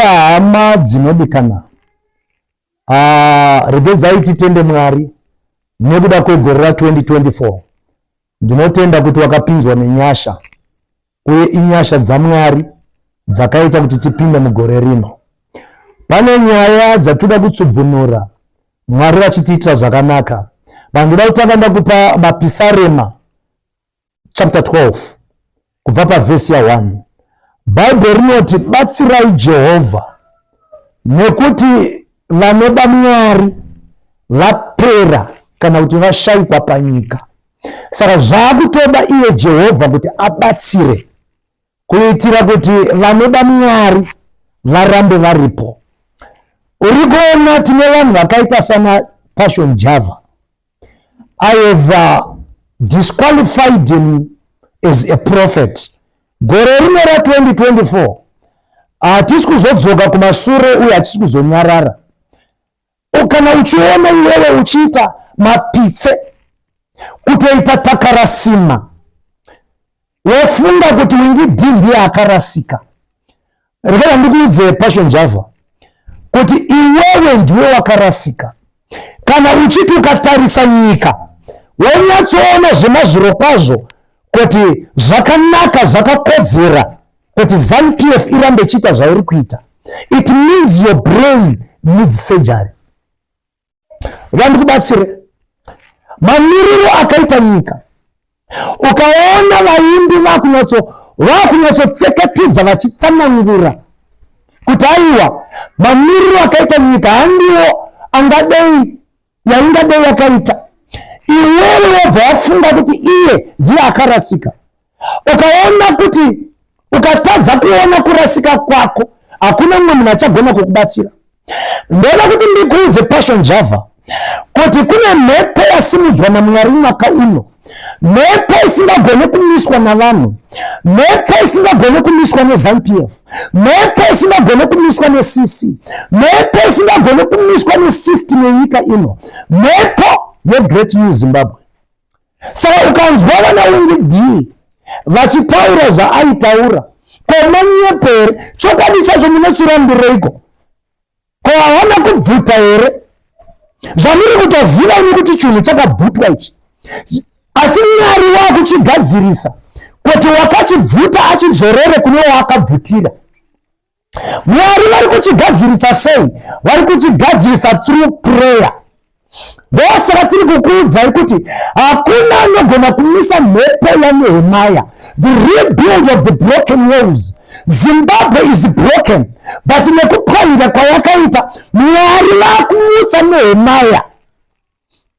Hama dzinodikana, ah, regedzai titende Mwari nekuda kwegore ra 2024. Ndinotenda kuti wakapinzwa nenyasha uye inyasha dzaMwari dzakaita kuti tipinde mugore rino. Pane nyaya dzatoda kutsubvunura Mwari vachitiitira zvakanaka. Vandoda kutanga ndakupa mapisarema chapter 12 kubva pavhesi ya1. Bhaibheri rinoti batsirai Jehovha nekuti vanoda Mwari vapera kana kuti vashaikwa panyika. Saka zvaakutoda iye Jehovha kuti abatsire kuitira kuti vanoda Mwari varambe varipo. Uri kuona tine vanhu vakaita sana Passion Java. I have disqualified him as a prophet. Gore rino ra 2024 hatisi kuzodzoka kumasure uye hatisi kuzonyarara. Kana uchiona iwewe uchiita mapitse kutoita takarasima wofunga kuti Wingi D ndiye akarasika, rekera ndikuudze Passion Java kuti iwewe ndiwe wakarasika. Kana uchiti ukatarisa nyika wonyatsoona zvemazvirokwazvo kuti zvakanaka zvakakodzera kuti ZANU-PF irambe ichiita zvairi kuita, it means your brain needs surgery. Vandikubatsire mamiriro akaita nyika, ukaona vaimbi vakunyatsotseketudza vachitsanangura kuti aiwa, mamiriro akaita nyika handiwo angadei yaingadei yakaita, iwewe wobva wafunga kuti iye ndiye akarasika. Ukaona kuti ukatadza kuona kurasika kwako, hakuna mumwe munhu achagona kukubatsira. Ndoda kuti ndikuudze Passion Java kuti kune mhepo yasimudzwa naMwari mwaka uno, mhepo isingagone kumiswa navanhu, mhepo isingagone kumiswa neZANU-PF, mhepo isingagone kumiswa neCC, mhepo isingagone kumiswa nesystem yenyika ino, mhepo yeGreat New Zimbabwe. Saka ukanzwa vana Wingi D vachitaura zvaaitaura, ko manyepo here? Chokwadi chacho munochirambireiko? Ko havana kubvuta here? Zvamuri kutoziva imi kuti chinhu chakabvutwa ichi, asi Mwari wakuchigadzirisa kuti wakachibvuta achidzorere kune waakabvutira. Mwari vari kuchigadzirisa sei? Vari kuchigadzirisa through prayer. Ndosaka tiri kukuudzai kuti hakuna anogona kumisa mhepo yaNehemaya, the rebuild of the broken walls. Zimbabwe is broken, but nekupwanyika kwayakaita, Mwari vakumutsa Nehemaya.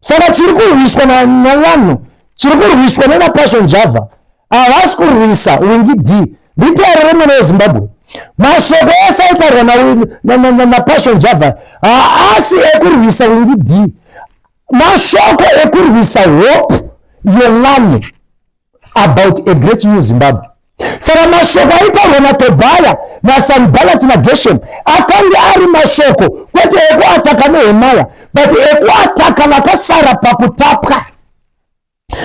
Saka chiri kurwiswa navanhu, chiri kurwiswa nana Passion Java, havasi kurwisa Wingi D. Nditaurire mwana weZimbabwe, mashoko ese aitaurwa naPassion Java haasi ekurwisa Wingi D, mashoko ekurwisa hope yevanhu about a great new Zimbabwe. Saka mashoko aitaurwa naTobhaya naSanbalati naGeshem akange ari mashoko kwete ekuataka Nehemaya, but ekuataka vakasara pakutapwa.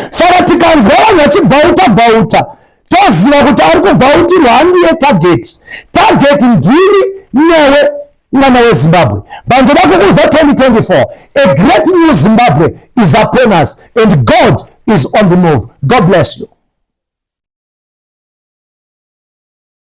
Saka tikanzwa vanhu vachibhauta bhauta, toziva kuti ari kubhautirwa handiye target. Target ndini newe, mwana weZimbabwe. But ndoda kukuudza, 2024 a great new Zimbabwe is upon us and God is on the move. God bless you.